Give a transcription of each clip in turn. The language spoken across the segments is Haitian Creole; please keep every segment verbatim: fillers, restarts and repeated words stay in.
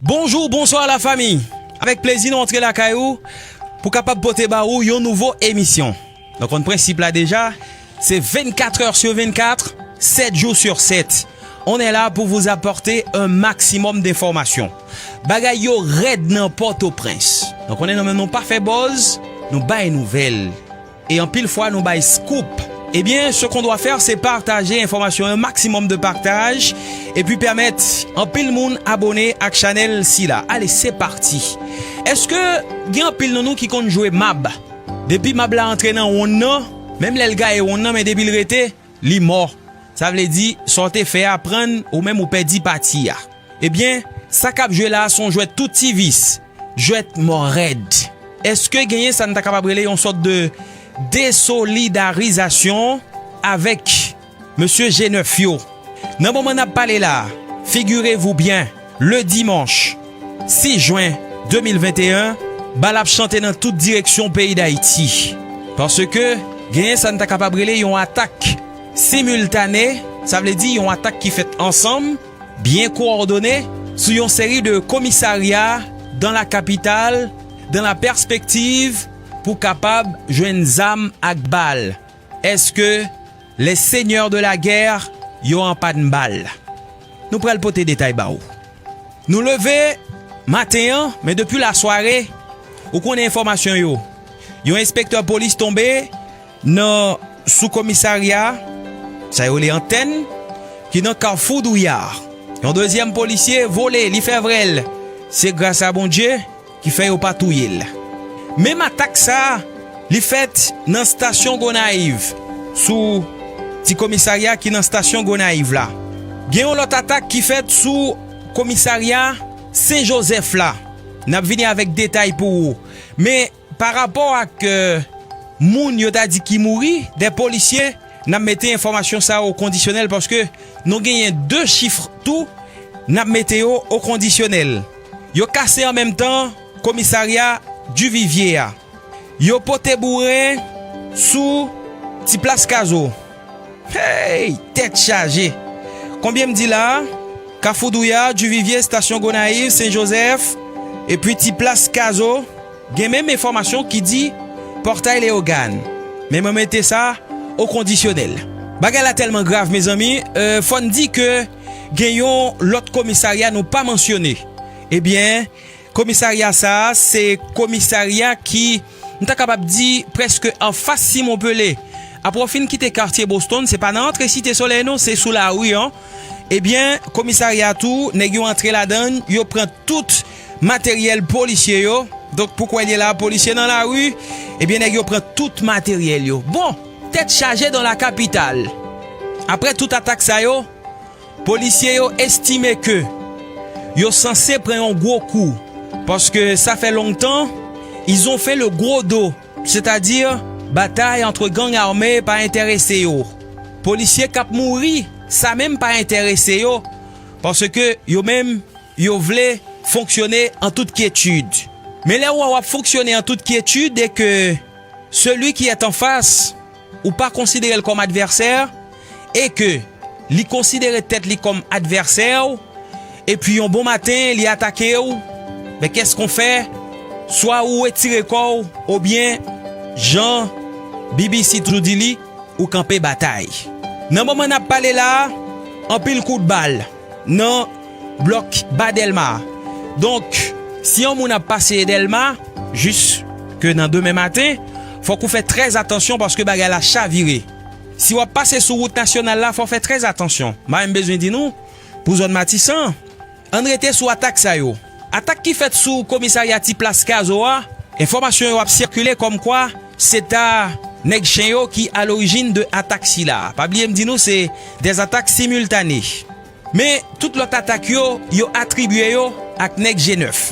Bonjou, bonswa lafanmi. Avèk plezi nou antre lakay ou pou kapab pote ba ou yon nouvo emisyon. Nou konn prensip la deja, se vennkat è sou vennkat, sèt jou sou sèt. On est là pour vous apporter un maximum d'informations. Bagay yo rèd nan Pòtoprens. Nou konnen nou menm nou pa fè buzz, nou bay nouvèl. E anpil fwa nou bay scoop. Ebyen, ce qu'on doit faire, c'est partager information, un maximum de partage, epi pèmèt anpil moun abone ak chanèl sila. Ale, se pati. Èske gen anpil nan nou ki konn jwe mab? Depi mab la antre nan wonn nan, menm lè l gaye wonn nan, men depi l rete, li mò. Sa vle di, sa w te fè a prann, ou menm ou pèdi pati a. Ebyen, sa k ap jwe la a se yon jwèt tou ti vis, jwèt mò rèd. Èske genyen sa n ta kapab rele yon sòt de desolidarizasyon avèk mesye G nèf yo? Nan moman n ap pale la a, figurez-vous bien, le dimanche six juin deux mille vingt et un, bal ap chante nan tout direksyon peyi Dayiti. Paske genyen sa n ta kapab rele yon atak similtane, sa vle di yon atak ki fèt ansanm, byen kowòdone sou yon seri de komisarya dans la capitale, dans la perspective pou kapab jwenn zam ak bal. Èske les seigneurs de la guerre yo an pàn bal? Nou pral pote detay ba ou. Nou leve maten an, men depi lasware, ou konnen enfòmasyon yo. Yon enspektè polis tonbe nan sou komisarya, sa yo rele antèn, ki nan Kafou Douyar. Yon dezyèm polisye vole, li fè vrèl. Se gras a Bondye ki fè yo pa touye l. Menm atak sa a, li fèt nan stasyon Gonayiv, sou ti komisarya ki nan stasyon Gonayiv la. Gen yon lòt atak ki fèt sou komisarya Sen Jozèf la. N ap vini avèk detay pou ou. Men pa rapò ak, euh, moun yo ta di ki mouri, de polisye, n ap mete enfòmasyon sa yo o kondisyonèl paske nou genyen de chif tou, n ap mete yo o kondisyonèl. Yo kase an menm tan komisarya Divivye a. Yo pote bouren sou ti plas Kazo. Hey! Tèt chaje! Konbyen m di la a? Kafou Douyar, Divivye, Stasyon Gonayiv, Sen Jozèf, epi ti plas Kazo, gen menm enfòmasyon ki di Pòtay Leyogàn. Men mwen mete sa o kondisyonèl. Bagay la tèlman grav, mezanmi, euh, fò n di ke gen yon lòt komisarya nou pa mansyone. Ebyen, komisarya sa a, se komisarya ki, m ta kapab di, prèske anfas Simon Pele. Apre w fin kite katye Boston, se pa nan antre Site Solèy non, se sou lari an. Ebyen, komisarya tou, nèg yo antre ladan l, yo pran tout materyèl polisye yo. Donk, pou kwè l ye la, polisye nan lari, ebyen, nèg yo pran tout materyèl yo. Bon, tèt chaje dans la capitale. Apre tout atak sa yo, polisye yo estime ke yo sanse pran yon gwo kou, paske sa fè lontan, ils ont fait le gros dos, sètadi batay antre gang ame pa enterese yo. Polisye k ap mouri, sa menm pa enterese yo, paske yo menm, yo vle fonksyone an tout kyetid. Men lè w wè w ap fonksyone an tout kyetid e ke celui qui est en face, ou pa konsidere l kòm advèsè, e ke li konsidere tèt li kòm advèsè w, epi yon bon maten, li atake w, men qu'est-ce qu'on fait? Swa ou retire kò w, oubyen, jan B B C toujou di li, ou kanpe batay. Nan moman n ap pale la a, anpil kout bal nan blòk Ba Dèlma. Donk, si yon moun ap pase Dèlma, jiske nan demen maten, fòk ou fè trè atansyon paske bagay la chavire. Si w ap pase sou wout nasyonal la, fò w fè trè atansyon. M pa menm bezwen di nou, pou zòn Matisan, ann rete sou atak sa yo. Atak ki fèt sou komisarya Ti Plas Kazo a, enfòmasyon yo ap sikile kòmkwa se ta nèg chen yo ki alorijin de atak sila. Pa bliye m di nou se des attaques simultanées. Men tout lòt atak yo, yo atribye yo ak nèg G nèf.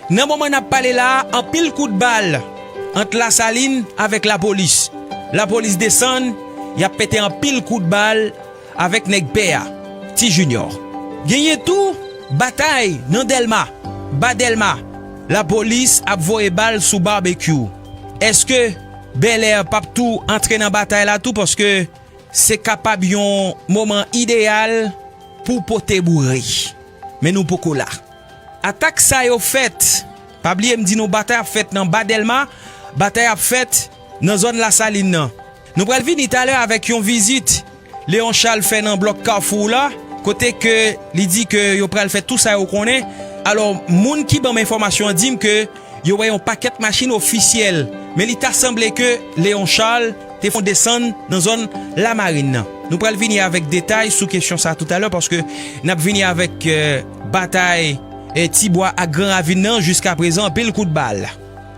Nan moman n ap pale la a, anpil kout bal ant Lasalin avèk lapolis. Lapolis desann, y ap pete anpil kout bal avèk nèg pè a, Ti Junior. Genyen tou batay nan Dèlma, Ba Dèlma. Lapolis ap voye bal sou Barbecue. Èske Bèlè p ap tou antre nan batay la tou? Paske se kapab yon moman ideyal pou pote boure. Men nou poko la. Atak sa yo fèt. Pa bliye m di nou batay ap fèt nan Ba Dèlma, batay ap fèt nan zòn Lasalin nan. Nou pral vini talè avèk yon vizit Leon Charles fè nan blòk Kafou la, kote ke li di ke yo pral fè tou sa yo konnen. Alò, moun ki ban m enfòmasyon an di m ke yo wè yon pakèt machin ofisyèl, men li ta sanble ke Leon Charles te fè yon desann nan zòn Lamarin nan. Nou pral vini avèk detay sou kesyon sa toutalè, paske n ap vini avèk, eh, batay, eh, Tibwa ak Gran Ravin nan. Jiskaprezan, anpil kout bal.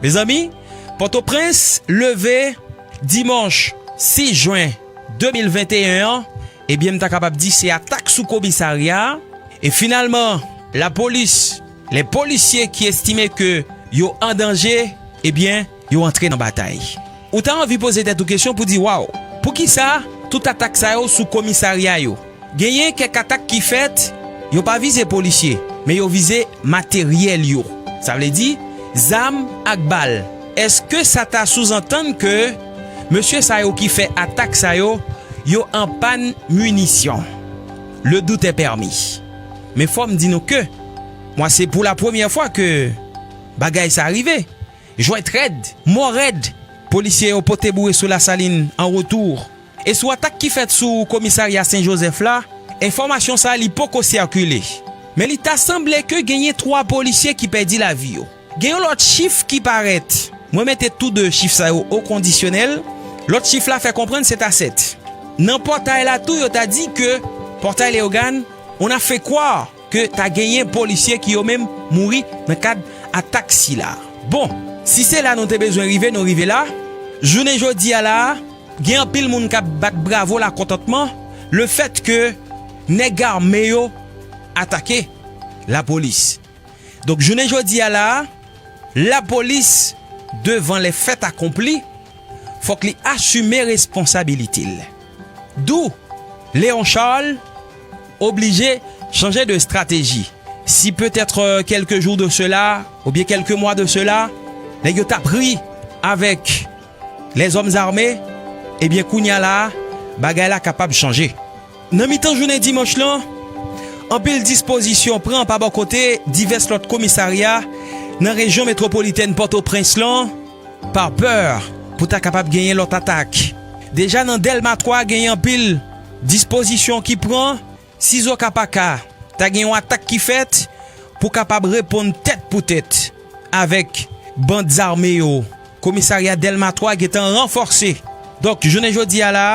Mezanmi, Pòtoprens leve dimanch sis jen de mil venteyen an, ebyen, m ta kapab di se atak sou komisarya a. E finalman, lapolis, lè polisye ki estime ke yo an danje, ebyen, yo antre nan batay. Ou ta anvi poze tèt ou kesyon pou di, waw, poukisa tout atak sa yo sou komisarya yo? Genyen kèk atak ki fèt, yo pa vize polisye, men yo vize materyèl yo. Sa vle di, zam ak bal. Èske sa ta souzantann ke mesye sa yo ki fè atak sa yo, yo an pàn minisyon? Le doute est permis. Men fò m di nou ke, mwen, se pou la premyè fwa ke bagay sa rive. Jwèt rèd, mò rèd. Polisye yo pote boure sou Lasalin an retou. E sou atak ki fèt sou komisarya Sen Jozèf la, enfòmasyon sa a li poko sikile. Men li ta sanble ke genyen twa polisye ki pèdi lavi yo. Gen yon lòt chif ki parèt. Mwen mete tou de chif sa yo o kondisyonèl. Lòt chif la fè konprann se ta sèt. Nan pòtay la tou, yo ta di ke pòtay Leyogàn, on a fait croire ke ta genyen polisye ki yo menm mouri nan kad atak sila. Bon, si se la nou te bezwen rive, nou rive la. Jounen jodi a la, gen anpil moun k ap bat bravo lakontantman lefèt ke nèg ame yo atake lapolis. Donk, jounen jodi a la, lapolis, devan les faits accomplis, fòk li asime responsabilite l. D'où Léon Charles oblije chanje de stratégie. Si peut-être, euh, quelques jours de cela, oubyen kèlke mwa de cela, nèg yo t ap ri avèk lèzòm zame, ebyen, kounye a la, bagay la kapab chanje. Nan mitan jounen dimanch lan, anpil dispozisyon pran pa bò kote divès lòt komisarya nan rejyon metwopolitèn Pòtoprens lan, pa pè pou ta kapab genyen lòt atak. Deja nan Dèlma twa, genyen anpil dispozisyon ki pran, sizoka pa ka, ta gen yon atak ki fèt pou kapab reponn tèt pou tèt avèk bann zame yo. Komisarya Dèlma twa gentan ranfòse. Donk, jounen jodi a la,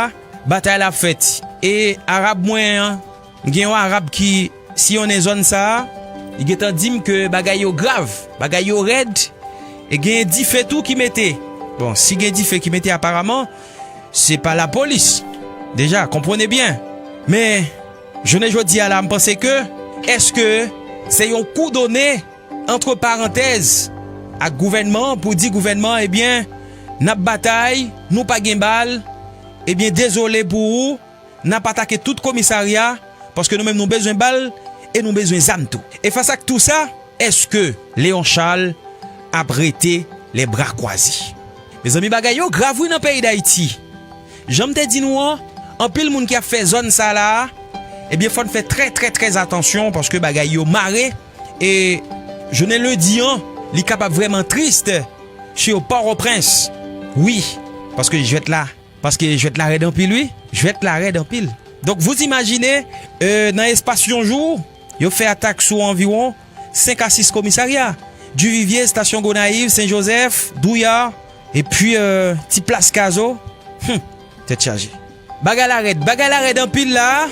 batay la ap fèt. E Arab mwen an, gen yon Arab ki siyonnen zòn sa a, li gentan di m ke bagay yo grav, bagay yo rèd, e gen dife tou ki mete. Bon, si gen dife ki mete, aparaman, se pa lapolis. Deja, konprann byen. Men, jounen jodi a la, m panse ke, èske se yon kou done, antre parantèz, ak gouvènman an pou di gouvènman an, ebyen, n ap batay, nou pa gen bal, ebyen, dezole pou ou, n ap atake tout komisarya, paske nou menm nou bezwen bal e nou bezwen zam tou. E fas ak tou sa, èske Léon Charles ap rete les bras croisés? Mezanmi, bagay yo grav wi nan peyi Dayiti. Jan m te di nou an, anpil moun ki ap fè zòn sa la a, ebyen, fò n fè trè, trè, trè atansyon paske bagay yo mare. E jounen lendi an, li kapab vrèman tris sur Pòtoprens. Wi, paske jwèt la, paske jwèt la rèd anpil, wi. Jwèt la rèd anpil. Donk, vous imaginez, euh, nan espas yon jou, yo fè atak sou anviwon senk a sis komisarya. Duvivier, Estasyon Gonayiv, Sen Jozèf, Douyar, epi, euh, ti plas Kazo. Hum, tèt chaje. Bagay la rèd, bagay la rèd anpil la.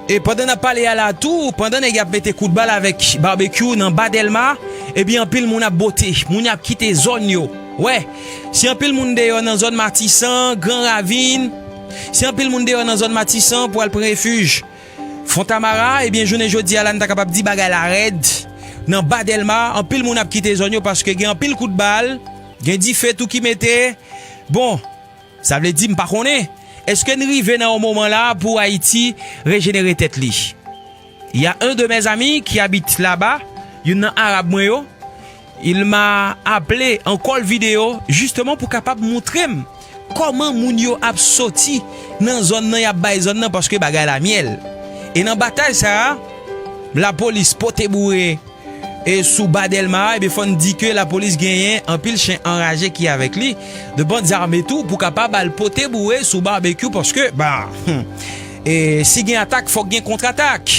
E pandan n ap pale a la tou, pandan nèg y ap mete kout bal avèk Barbecue nan Ba Dèlma, ebyen, anpil moun ap bote, moun y ap kite zòn yo. Wè, si anpil moun deyò nan zòn Matisan, Gran Ravin, si anpil moun deyò nan zòn Matisan pou al pran refij Fontamara, ebyen, jounen jodi a la, n ta kapab di bagay la rèd. Nan Ba Dèlma, anpil moun ap kite zòn yo paske gen anpil kout bal, gen dife tou ki mete. Bon, sa vle di, m pa konnen. Èske n rive nan yon moman la pou Ayiti rejenere tèt li? Il y a un de mes amis qui habite là-bas, youn nan Arab mwen yo, il m'a appelé en call vidéo, justement, pou kapab montre m kòman moun yo ap soti nan zòn nan, y ap bay zòn nan, paske bagay la myèl. E nan batay sa a, lapolis pote boure e sou ba Dèlma a, ebyen, fò n di ke lapolis genyen anpil chen anraje ki avèk li, de bann zame tou, pou kapab al pote boure sou Babekyou, paske, ba, hmm, e si gen atak, fòk gen kontratak.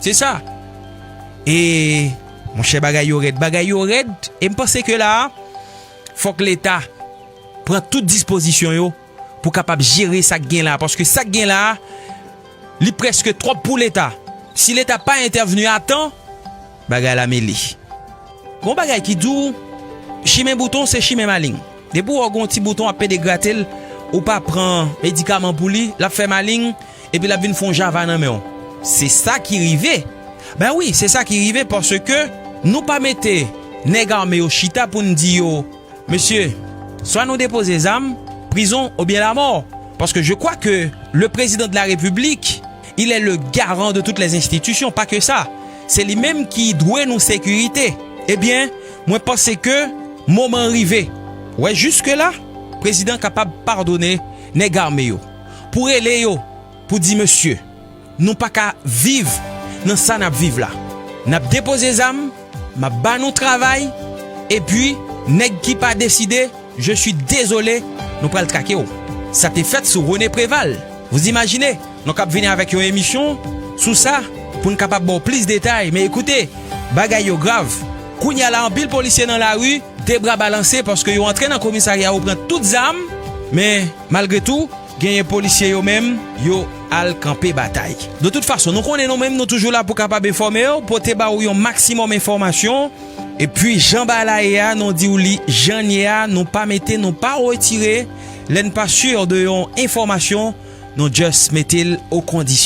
Se sa. E, monchè, bagay yo rèd. Bagay yo rèd. E m panse ke la a, fòk Leta pran tout dispozisyon yo pou kapab jere sa k gen la. Paske sa k gen la a, li prèske twòp pou Leta. Si Leta pa entèvni a tan, bagay la mele. Gon bagay ki di w, chimen bouton se chimen maleng. Depi w wè w gon ti bouton ap pede grate l, ou pa pran medikaman pou li, l ap fè maleng, epi l ap vin fè yon java nan men w. Se sa ki rive. Ben wi, se sa ki rive paske nou pa mete nèg ame yo chita pou n di yo, mesye, swa nou depoze zam, prizon oubyen lamò. Paske je crois que le président de la République, il est le garant de toutes les institutions, pa ke sa. Se li menm ki dwe nou sekirite. Ebyen, mwen panse ke moman rive. Wè, jiske la, prezidan kapab padone nèg ame yo. Pou rele yo, pou di, mesye, nou pa ka viv nan sa n ap viv la. N ap depoze zam, m ap ba nou travay, epi nèg ki pa deside, je suis désolé, nou pral trake w. Sa te fèt sou René Préval. Vous imaginez? Nou k ap vini avèk yon emisyon sou sa pou n kapab ba w plis detay. Men ekoute, bagay yo grav. Kounye a la, anpil polisye nan lari, de bra balanse paske yo antre nan komisarya, yo pran tout zam. Men, malgre tou, genyen polisye yo menm, yo al kanpe batay. De tout fason, nou konnen nou menm, nou toujou la pou kapab enfòme w, pote ba w yon maksimòm enfòmasyon. Epi, jan bagay la ye a, nou di w li jan l ye a, nou pa mete, nou pa retire. Lè n pa si de yon enfòmasyon, nou just mete l o kondisyon.